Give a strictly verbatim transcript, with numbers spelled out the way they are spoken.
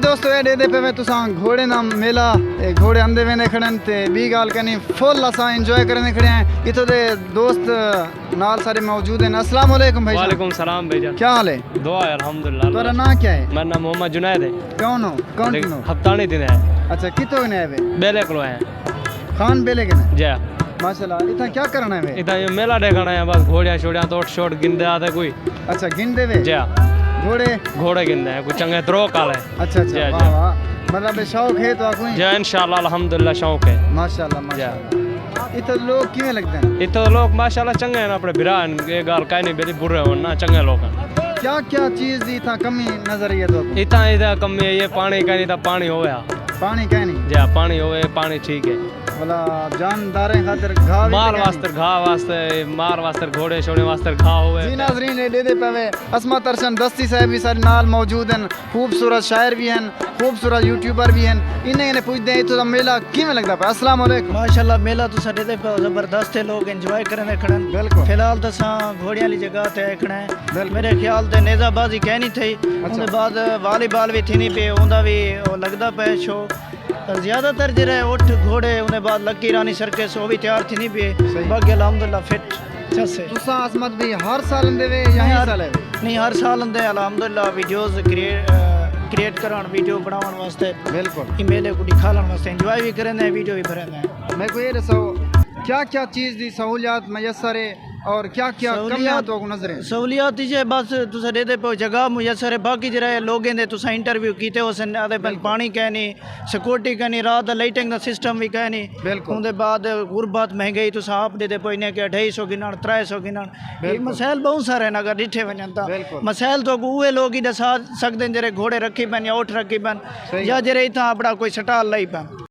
دوستو، اے ݙیہدے پئے وے تساں گھوڑے دا میلہ، اے گھوڑے آندے ویندے کھڑن تے ٻی ڳالھ کائنی، فل اساں انجوائے کریندے کھڑے ہیں۔ اتھوں دے دوست نال سارے موجود ہیں۔ السلام علیکم بھائی صاحب۔ وعلیکم السلام بھائی جان۔ کیا حال ہے؟ دعا ہے، الحمدللہ۔ تہاݙا ناں کیا ہے؟ میرا ناں محمد جنید ہے۔ کون ہو؟ کون تے کن ہو؟ ہفتاݨی دے ہے۔ اچھا، کتھوں کنے آئے وے؟ بیلے کولوں آئے ہیں۔ خان بیلے کنے؟ جی۔ ماشاءاللہ، اتھاں کیا کرݨ آئے وے؟ اتھاں اے میلہ ݙیکھݨ آئے ہیں، بس گھوڑیاں شوڑیاں تے اٹھ شوٹ گھندے آ تے کوئی۔ اچھا، گھندے وے؟ جی۔ گھوڑے؟ گھوڑے گھندے ہیں، کوئی چنڳے تروک والے۔ اچھا، اچھا، جی، واہ، جی۔ واہ۔ مطلب، اے شوق ہے تہاکوں؟ جی، انشاءاللہ، الحمدللہ، شوق ہے۔ ماشاءاللہ، جی۔ ماشاءاللہ۔ اتھاں لوک کیویں لڳدے ہن؟ اتھاں لوک ماشاءاللہ چنڳے ہن، اپݨے بھرا ہن، اے ڳالھ کائنی، بھئی برے ہن نا، چنڳے لوک ہن۔ کیا کیا چیز دی اتھاں کمی نظر آئی ہے تہاکوں؟ اتھاں، اتھاں کمی ہے، اے پاݨی کائنی، تاں پاݨی ہووے ہا۔ پاݨی کائنی؟ جی ہا، پاݨی ہووے، پاݨی ٹھیک ہے۔ بھلا جانداریں خاطر گھاہ وی مال کائنی؟ واسطے، گھاہ واسطے، مال واسطے، گھوڑے شوڑے واسطے گھاہ ہووے۔ جی ناظرین، اے ݙیہدے پئے وے، عصمت ارشن دستی صاحب وی ساݙے نال موجود ہن۔ خوبصورت شاعر وی ہن، خوبصورت یوٹیوبر وی ہن۔ انہیں کنے پچھدے ہیں، اتھوں دا میلہ کیویں لڳدا پئے؟ السلام علیکم۔ ماشاءاللہ، میلہ تساں ݙیہدے پئے ہو، زبردست ہے، لوک انجوائے کریندے کھڑن۔ بالکل۔ فی الحال تساں گھوڑیاں والی جگہ تے آئے کھڑے ہیں۔ بالکل۔ میرے خیال تے نیزہ بازی کائنی تھئی، اچھا۔ اوندے بعد والی بال وی تھیندی پئی، اوندا وی او لڳدا پئے شو۔ زیادہ تر جیڑھے اٹھ گھوڑے، اوندے بعد لکی رانی سرکس، او وی تیار تھیندی پئی۔ صحیح۔ باقی الحمدللہ فٹ۔ چس ہے۔ تساں عصمت بھئی ہر سال آندے وے یا نہیں، ہی ہر، سال ہے؟ نہیں، ہر سال آندے، الحمدللہ، ویڈیوز کریئے-، آ، کریئیٹ کرݨ، ویڈیو بݨاوݨ واسطے، بالکل۔ اے میلے کوں ݙکھالݨ واسطے، انجوائے وی کریندے ہیں، ویڈیو وی بݨیندے ہیں۔ میکوں اے ݙسو، کیا کیا چیز دی سہولیات میسر ہے اور کیا کیا کمیاں سہولیات، تہاکوں نظر ہیں؟ سہولیات ایہ ہے، بس تساں ݙیہدے پئے ہو، جگہ میسر ہے، باقی جیڑھے لوگیں دے تساں انٹرویو کیتے ہوسن، آہدے پن بالکل۔ پاݨی کائنی، سیکورٹی کائنی، رات دا لائٹنگ دا سسٹم وی کائنی۔ بالکل۔ اوندے بعد غربت، مہنگائی، تساں آپ ݙیہدے پئے ہو، انہیں کہ اڈھائی سو گھنݨ، ترے سو گھنݨ۔ اے بالکل۔ مسائل ٻہوں سارے ہن، اگر ݙٹھے ونڄن تاں۔ بالکل۔ مسائل تہاکوں اوہے لوک ہی ݙسا سڳدن جیڑھے گھوڑے رکھی پن یا اٹھ رکھی پن، صحیح۔ یا جیڑھے اتھاں اپݨا کوئی سٹال لائی پن۔